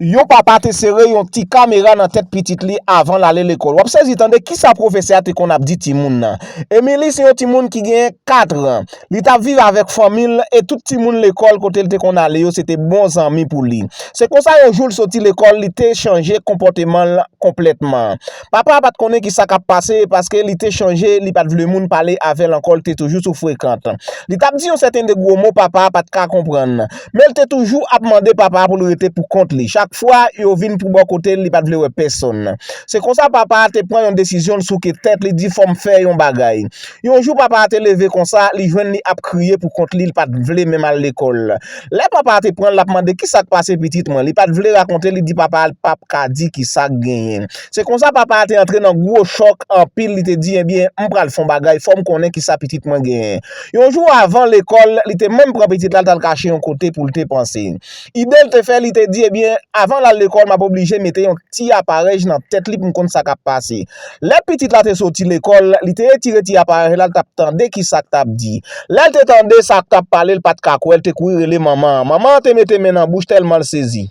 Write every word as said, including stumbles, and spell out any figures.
Yon papa te sere yon ti kamera nan tèt pitit li avan l ale lekòl. W ap sezi tande kisa pwofesè a te konn ap di timoun nan. Emily se yon timoun ki genyen kat an. Li t ap viv avèk fanmi l e tout timoun lekòl kote l te konn ale yo se te bon zanmi pou li. Se konsa yon jou l soti lekòl, li te chanje konpòteman l konplètman. Papa a pa t konnen kisa k ap pase paske li te chanje, li pa t vle moun pale avè l ankò, l te toujou sou frekant. Li t ap di yon sèten de gwo mo papa a pa t ka konprann. Men l te toujou ap mande papa a pou l rete pou kont li. Chak fwa yo vin pou bò kote l, li pa t vle wè pèsonn. Se konsa papa a te pran yon desizyon, l souke tèt, li di fò m fè yon bagay. Yon jou papa a te leve konsa, li jwenn li ap kriye pou kont li, li pa t vle menm al lekòl. Lè papa a te pran l, l ap mande kisa k pase pitit mwen, li pa t vle rakonte, li di papa a l p ap ka di kisa k genyen. Se konsa papa a te antre nan gwo chòk anpil, li te di ebyen m pral fè yon bagay, fò m konnen kisa pitit mwen genyen. Yon jou avan lekòl, li te menm pran pitit la, l t al kache yon kote pou l te panse. Ide l te fè, li te di ebyen avan l al lekòl, m ap oblije mete yon ti aparèy nan tèt li pou m konn sa k ap pase. Lè pitit la te soti lekòl, li te retire ti aparèy la, l t ap tande kisa k t ap di. Lè l te tande sa k t ap pale, l pa t ka kwè, l te kouri rele manman an. Manman an te mete men nan bouch tèlman l sezi.